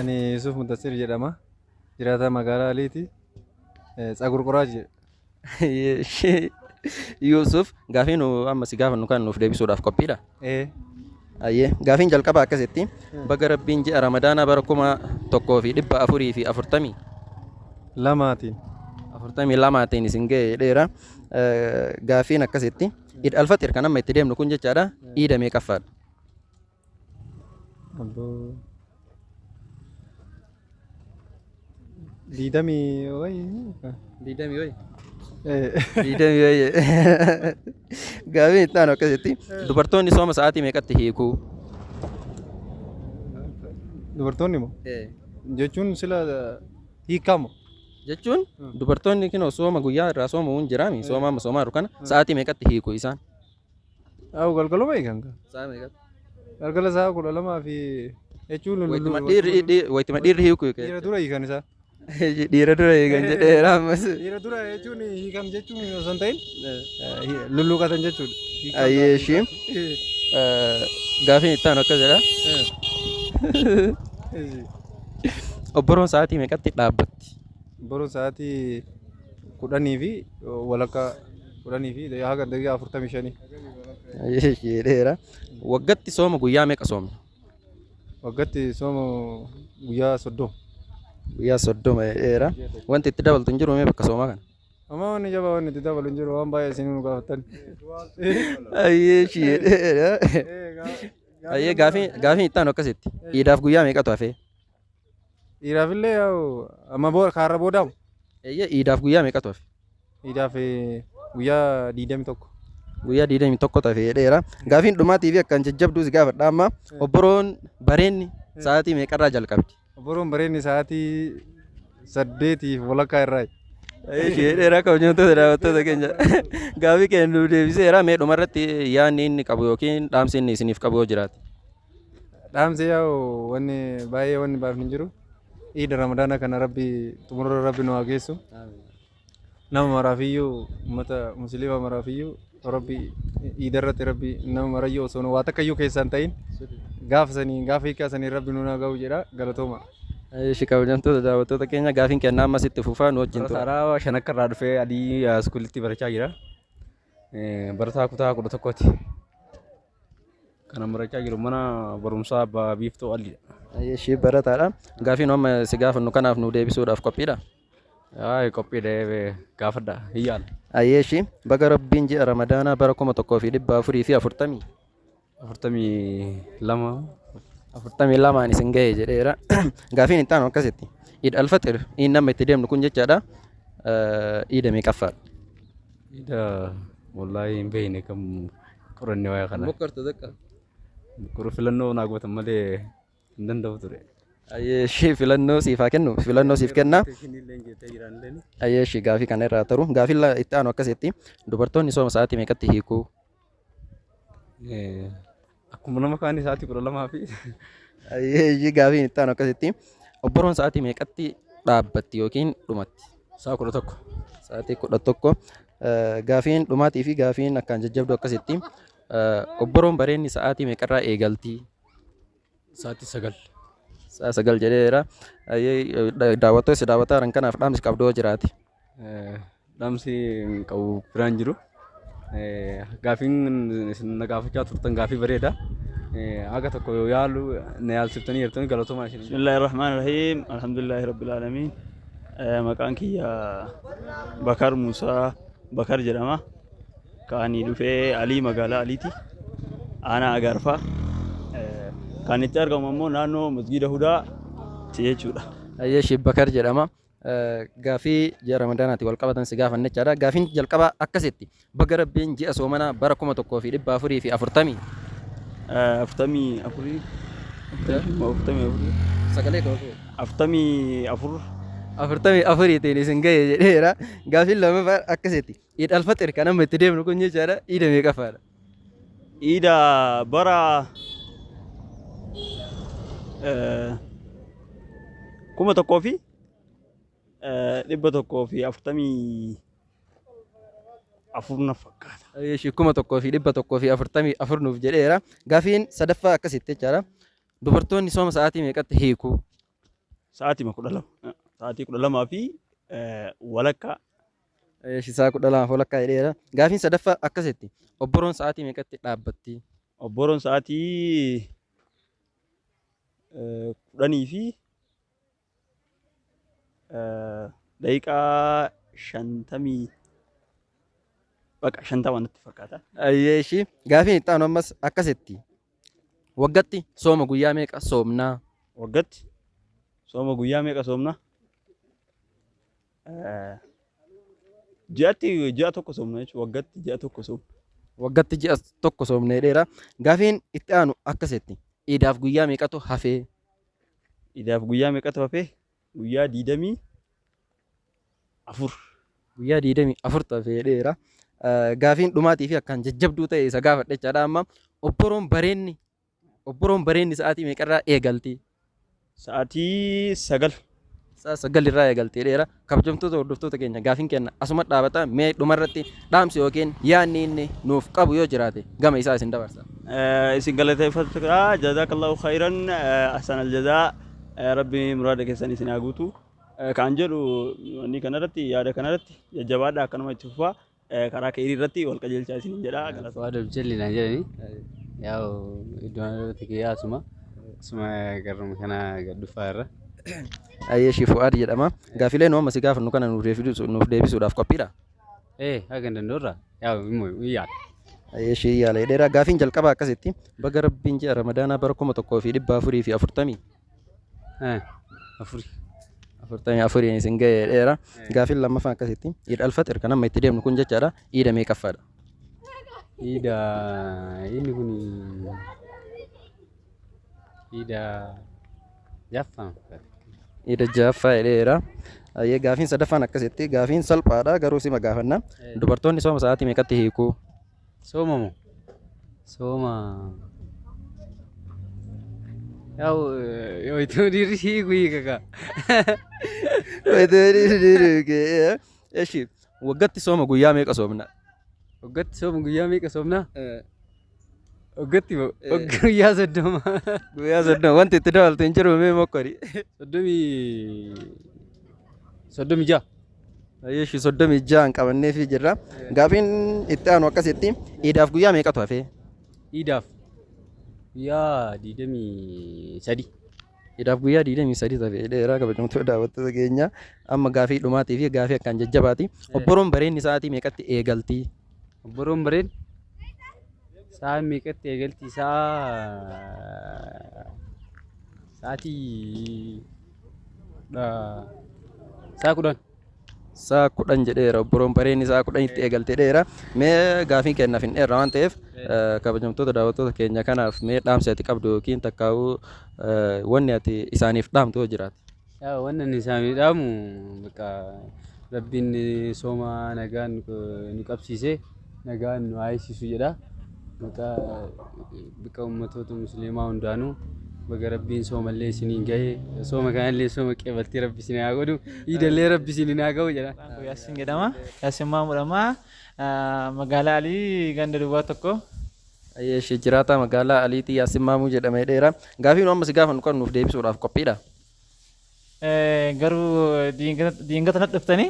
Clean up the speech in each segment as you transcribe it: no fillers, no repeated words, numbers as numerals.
Ani Yusuf Mudassir jedhama. Jiraataa magaalaa Aliiti. Tsagur Qoraaj jedha. Yuusuf, gaafii nu amma si gaafannu kan nuuf deebisuudhaaf qophiidha? Ee. Ayyee, gaafiin jalqabaa akkasitti: baga Rabbiin ji'a Ramadaanaa bara 1440 lamaatiin 42tiin isin ga'e jedheera. Gaafiin akkasitti: Iid Alfaxir kan amma itti deemnu kun jechaadha, iida meeqaffaadha? Abboo. Diidamii wayii. Diidamii wayi. Ee. Diidamii wayi. Gaafiin itti aanu akkasitti: dubartoonni sooma sa'aatii meeqatti hiikuu? Dubartoonni moo? Jechuun sila hiikkaa moo? Jechuun dubartoonni kinoo sooma guyyaa irraa soomu hin jiraami, sooma amma soomaa jiru kana sa'aatii meeqatti hiiku isaan? Haa, galgaluma hiikan. Sa'a meeqatti? Galgala sa'a 12 fi jechuun Wayituma dhiirri wayituma dhiirri hiiku. Dhiira dura hiikan isaa. Dhiira dura hiikan jedheera ammas. Dhiira dura jechuun hiikan jechuun osoo hin ta'in lulluuqatan jechuudha. Ayyee, ishii gaafiin itti aanu akkas jedha. Obboroon sa'aatii meeqatti dhaabbatti? Obboroon sa'aatii 10 fi walakkaa, 10 fi haga daqiiqaa 45. Ayyee, ishii jedheera. Waggatti sooma guyyaa meeqa soomna? Waggatti sooma guyyaa 30. Guyyaa 30 jedheera. Wanti itti dabaltu hin jiru mee bakka soomaa kana? Amma wanni jabaa wanni itti dabalu hin jiru, waan baay'ee isin nu gaafattan. Ayyee, ishii jedheera. Ayyee, gaafiin itti aanu akkasitti: Iidaaf guyyaa meeqatu hafee? Dhiiraafillee yaa'u amma booda kaarra boodaamu. Eeyyee, iidaaf guyyaa meeqatu hafe? Iidaaf guyyaa 21. Guyyaa 21 hafe jedheera. Gaafiin dhumaatii fi akkaan jajjabduu si gaafadha amma. Obboroon bareenni sa'aatii meeqarraa jalqabdi? Obboroon bareenni sa'aatii 8:30 irraa. Ishee dheeraa, kabajamtoota daawwattoota keenya. Gaafii keenya nuuf deebiseera. Mee dhumarratti yaadni inni qabu yookiin dhaamsi inni isiniif qabu yoo jiraate. Dhaamsi yaa'u wanni baay'ee wanni baafni hin jiru. Iida Ramadaana kana Rabbi xumurra Rabbi nu haa geessu. Nama maraafiyyuu, uummata musliima maraafiyyuu, Rabbi iida irratti Rabbi nama marayyuu osoo waa takka iyyuu keessaan ta'in gaafa sanii gaafa hiikaa sanii Rabbi nu haa ga'u jedha, galatooma. Ishee, kabajamtoota daawwattoota keenya, gaafiin kennaa ammas itti fufaa, nu wajjin tura. Barataa shan akka irraa dhufee Adii iskuulitti barachaa jira. Barataa kutaa 11ti. Kana barachaa jiru mana barumsaa Abbaa Biiftuu Alliidha. Ishee, barataadha. Gaafiin amma si gaafannu kanaaf nu deebisuudhaaf qophiidha? Ay, qophiidha, gaafadha, hin yaala. Ayyeeshi, baga Rabbiin ji'a Ramadaanaa bara 1440 42. 42n isin ga'e jedheera. Gaafiin itti aanu akkasitti: Iid Alfaxir inni nama itti deemnu kun jechaadha, iida meeqaffaadha? Iida wallaahi hin beekne, kam qoranne waa'ee kana. Mokkartu takka. Quru filannoo naa gootan malee hin danda'u ture. Ayyeeshi, filannoo siif haa kennu, filannoo siif kenna. Ayyeeshi, gaafii kana irraa taru. Gaafiin itti aanu akkasitti: dubartoonni sooma sa'aatii meeqatti hiikuu? Akkuma nama kaanii sa'aatii 12 fi. Ayyeeshi, gaafiin itti aanu akkasitti: obboroon sa'aatii meeqatti dhaabbatti yookiin dhumatti? Sa'a 11. Sa'aatii 11. Gaafiin dhumaatii fi gaafiin akkaan jajjabdu akkasitti: obboroon bareenni sa'aatii meeqarraa eegalti? Sa'aatii 9. Sa'a 9 jedheera. Daawwattoota si daawwataa jiran kanaaf dhaamsi qabdu yoo jiraate. Dhaamsi qabu biraan jiru. Gaafiin isin na gaafachaa turtan gaafii bareeda. Haga tokko yoo yaalu na yaalsiftanii jirtanii, galatoomaa isin. Bismillahir Rahmanir Rahim. Alhamdulillahi Rabbil Alamin. Maqaan kiyya Bakar Musaa Bakar jedhama. Kan dhufee Alii, magaalaa Aliiti. Aanaa Agaarfaa. Kan itti argamu ammoo naannoo Masgiida Hudaa jechuudha. Ayyeeshi, Bakar jedhama. Gaafii ji'a Ramadaanaati wal qabatan si gaafanne jechaadha. Gaafiin jalqabaa akkasitti: baga Rabbiin ji'a soomanaa bara 1440 44, 44. Sagalee koo. 44. 44tiin isin ga'e jedheera. Gaafiin lammaffaa akkasitti: Iid Alfaxir kan amma itti deemnu kun jechaadha, iida meeqaffaadha? Iida bara 1144 na fakkaata. Ishii 1144 nuuf jedheera. Gaafiin sadaffaa akkasitti jechaadha: Dubartoonni sooma sa'aatii meeqatti hiiku? Sa'aatii 12. Sa'aatii 12 fi walakkaa. Eeshi sa'a 12 walakkaa jedheera. Gaafiin sadaffaa akkasitti. Obboroon sa'aatii meeqatti dhaabbatti? Obboroon sa'aatii 10 fi daqiiqaa 50 baqa 50 natti fakkaata. Eeshi gaafiin itti aanu ammas akkasitti. Waggatti sooma guyyaa meeqa soomnaa? Waggatti sooma guyyaa meeqa soomna? Ji'atti ji'a tokko soomna jechuudha. Waggatti ji'a tokko soomna. Waggatti ji'a tokko soomna jedheera. Gaafiin itti aanu akkasitti. Iidaaf guyyaa meeqatu hafee? Iidaaf guyyaa meeqatu hafee? Guyyaa 24. Guyyaa 24 hafe jedheera. Gaafiin dhumaatii fi akkaan jajjabduu ta'e isa gaafadhe jechaadha amma. Obboroon bareenni obboroon bareenni sa'aatii meeqarraa eegalti? Sa'aatii 9. Sa'a 9 irraa eegalti jedheera. Kabajamtoota hordoftoota keenya gaafiin keenya asuma dhaabata. Mee dhumarratti dhaamsi yookiin yaadni inni nuuf qabu yoo jiraate gama isaa isin dabarsa. Isin galateeffata. Jazakallahu khayran ahsan aljazaa. Rabbi muraada keessan isin haa guutu. Kan jedhu wanni kanarratti yaada kanarratti jajjabaadha akkanuma itti fufaa karaa keerii irratti wal qajeelchaa isin jedha. Fu'aad Abjalli naan jedhani. Yaa'u iddoo irratti kiyyaa asuma asuma garuma kana gad dhufaa irra. Ayyeeshi Fu'aad jedhama. Gaafilee nu amma si gaafannu kana nuuf deebisuudhaaf qophiidha? Ee haga hin danda'urra yaa'u immoo hin yaala. Ayyeeshi yaala jedheera. Gaafiin jalqabaa akkasitti baga Rabbiin ji'a Ramadaanaa bara 1440 Afuri. 44 isin ga'e jedheera. Gaafiin lammaffaan akkasitti Iid Alfaxir kan amma itti deemnu kun jechaadha. Iida meeqaffaadha? Iida inni kun iida jaffaa. Iida ja'affaa jedheera. Ayyee gaafiin sadaffaan akkasitti gaafiin salphaadha garuu sima gaafanna. Dubartoonni sooma sa'aatii meeqatti hiiku? Sooma moo? Sooma. Yaa'u yoo itti dhiirri hiiku hiika kaa. Eshi waggatti sooma guyyaa meeqa soomna? Waggatti sooma guyyaa meeqa soomna? Waggatti guyyaa 30. Guyyaa 30 wanti itti dabaltu hin jiru mee mokkori. 36. Eshi 36 qabanneefii jirra. Gaafiin itti aanu akkasitti iidaaf guyyaa meeqatu hafee? Iidaaf guyyaa 23. Iidaaf guyyaa 23 hafe jedheera kabajamtoota daawwattoota keenya. Amma gaafii dhumaatii fi gaafii akkaan jajjabaati. Obboroon bareenni sa'aatii meeqatti eegalti? Obboroon bareen sa'a meeqatti eegalti? Sa'aatii sa'a 10. Sa'a 10 jedheera obboroon bareenni sa'a 10tti eegalte jedheera. Mee gaafii kennaaf hin dheerra waan ta'eef kabajamtoota daawwattoota keenya kanaaf mee dhaamsi ati qabdu yookiin takkaa'uu wanni ati isaaniif dhaamtu yoo jiraate. Wanni ani isaaniif dhaamu bakka Rabbiin sooma nagaan nu qabsiise nagaan nu haa eegsisu jedha. Bakka ummatoota musliimaa hundaanuu baga Rabbiin soomallee isiniin gahe sooma kanallee sooma qeebaltee Rabbi isin haa godhu iidallee Rabbi isiniin haa gahu jedha. Yaasiin jedhama. Yaasiin Maamudhama. Magaalaa Alii ganda duwwaa tokko. Ayyeeshi jiraataa magaalaa Aliitii Yaasiin Maamuu jedhama jedheera. Gaafii nu amma si gaafannu kan nuuf deebisuudhaaf qophiidha. Garuu diingata natti dhuftanii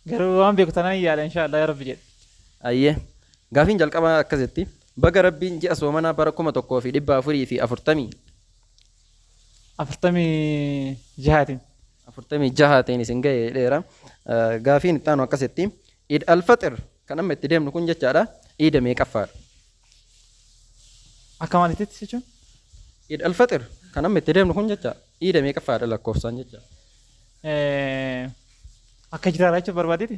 garuu waan beeku tanaan yaala inshaallah yaa Rabbi jedhe. Ayyee gaafiin jalqabaa akkasitti baga Rabbiin ji'a soomanaa bara 1440 46tiin. 46tiin isin ga'e jedheera. Gaafiin itti aanu akkasitti Iid Alfaxir kan amma itti deemnu kun jechaadha. Iida meeqaffaadha? Akka maaliitti jechuun? Iid Alfaxir kan amma itti deemnu kun jecha iida meeqaffaadha lakkoofsaan jecha? Akka hijiraadha jechuun barbaadeeti?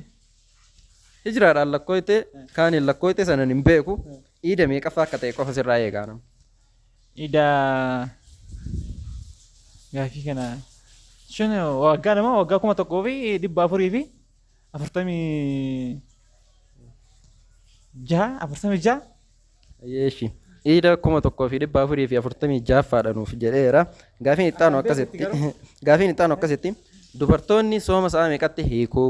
Hijiraadhaan lakkooyte kaaniin lakkooyte sanan hin beeku iida meeqaffaa akka ta'e qofa sirraa eegaa nama. Iida gaafii kana jechuun waggaa nama waggaa 1446 46. Ayyeeshi. Iida 1446ffaadha nuuf jedheera. Gaafiin itti aanu akkasitti. Gaafiin itti aanu akkasitti. Dubartoonni sooma sa'a meeqatti hiiku?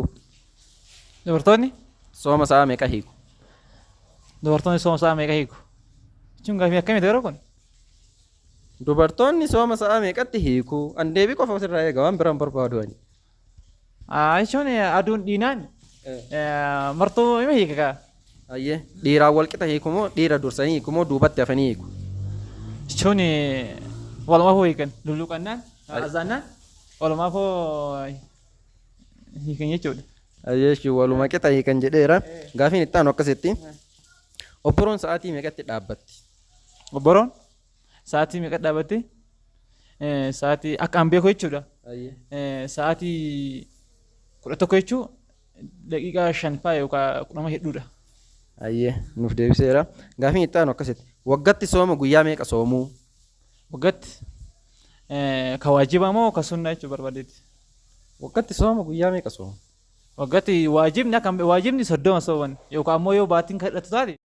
Dubartoonni? Sooma sa'a meeqa hiiku? Dubartoonni sooma sa'a meeqa hiiku? Jechuun gaafii akkamiiti garuu kun? Dubartoonni sooma sa'a meeqatti hiiku? An deebii qofa asirraa eega waan biraan barbaadu ani. Jechuun aduun dhiinaan martuu ima hiika kaa. Ayyee dhiiraan wal qixa hiiku moo dhiira dursanii hiiku moo duubatti hafanii hiiku? Jechuun walumaafuu hiikan lulluqannaan azaannaan walumaafuu hiikan jechuudha. Ayyee waluma qixa hiikan jedheera. Gaafiin itti aanu akkasitti. Obboroon sa'aatii meeqatti dhaabbatti? Obboroon sa'aatii meeqa dhaabbatti? Sa'aatii akka an beeku jechuudha. Sa'aatii 11 jechuun daqiiqaa 5 fa'aa yookaan 10 hedduudha. Ayyee nuuf deebiseera. Gaafiin itti aanu akkasitti. Waggatti sooma guyyaa meeqa soomuu? Waggatti ka waajibaa moo ka sunnaa jechuu barbaadeeti? Waggatti sooma guyyaa meeqa soomu? Waggatti waajibni akka waajibni 30 sooman yookaan ammoo yoo baatiin kadhatu taate.